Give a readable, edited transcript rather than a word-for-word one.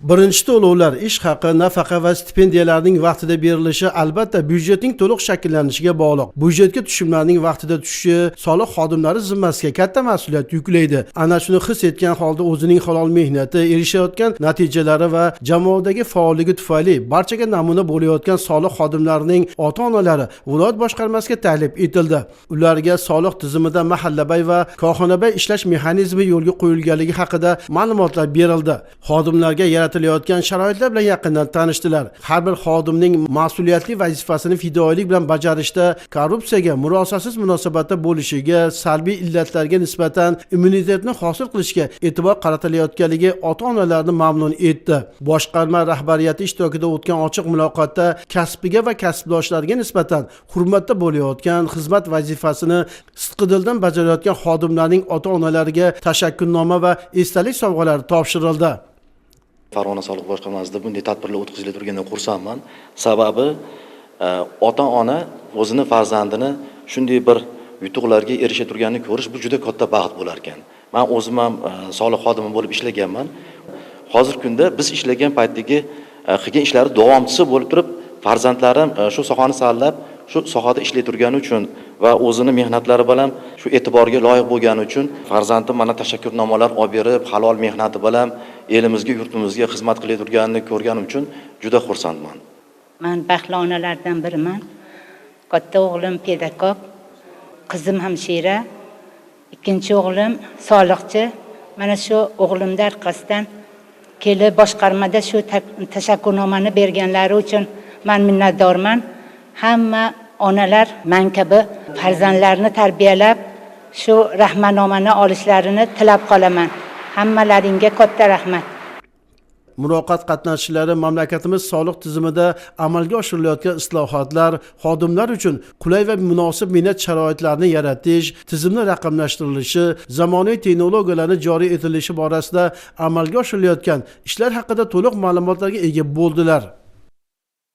Birinchi to'lovlar, ish haqi, nafaqa va stipendiyalarning vaqtida berilishi albatta byudjetning to'liq shakllanishiga bog'liq. Byudjetga tushumlarning vaqtida tushishi soliq xodimlari zimmasiga katta mas'uliyat yuklaydi. Ana shuni his etgan holda o'zining halol mehnati, erishayotgan natijalari va jamoadagi faolligi tufayli barchaga namuna bo'layotgan soliq xodimlarining ota-onalari viloyat boshqarmasiga taklif etildi. Ularga soliq tizimida mahallabay va korxonabay ishlash mexanizmi yo'lga qo'yilganligi haqida ma'lumotlar berildi. Xodimlarga yaratilayotgan sharoitlar bilan yaqindan tanishdilar. Har bir xodimning mas'uliyatli vazifasini fidoyilik bilan bajarishda korrupsiyaga murosasiz munosabatda bo'lishiga, salbiy illatlarga nisbatan immunitetni hosil qilishga e'tibor qaratilayotganligi ota-onalarni mamnun etdi. Boshqarma rahbariyati ishtirokida o'tgan ochiq muloqotda kasbiga va kasbdoshlariga nisbatan hurmatda bo'layotgan, xizmat vazifasini sidqidildan bajarayotgan xodimlarning ota-onalariga tashakkurnoma va esdalik sovg'alari topshirildi. Farg'ona soliq boshqarmasida bunday tadbirlar o'tkazilib turganidan xursandman. Sababi ota-ona o'zini farzandini shunday bir yutuqlarga erisha turganini ko'rish bu juda katta baxt bo'lar ekan. Man o'zim ham soliq xodimi bo'lib ishlaganman. Hozirgi kunda biz ishlagan paytdagi qilgan ishlari davomchisi bo'lib turib, farzandlarim shu sohani saralab, shu sohada ishlay turgani uchun va o'zini mehnatlari bilan shu e'tiborga loyiq bo'lgani uchun farzandim mana tashakkurnomalar olib berib, halol mehnati bilan elimizga, yurtimizga xizmat qilay turganini ko'rganim uchun juda xursandman. Man baxtli onalardan biriman. Katta o'g'lim pedagog, qizim hamshira, ikkinchi o'g'lim soliqchi. Mana shu o'g'limni orqasidan kelib boshqarmada shu tashakkurnomani berganlari uchun man minnatdorman. Hamma onalar man kabi farzandlarini tarbiyalab shu rahmatnomani olishlarini tilab qolaman. Hammalaringga katta rahmat. Muloqot qatnashchilari mamlakatimiz soliq tizimida amalga oshirilayotgan islohotlar, xodimlar uchun qulay va munosib mehnat sharoitlarini yaratish, tizimni raqamlashtirilishi, zamonaviy texnologiyalarni joriy etilishi borasida amalga oshirilayotgan ishlar haqida to'liq ma'lumotlarga ega bo'ldilar.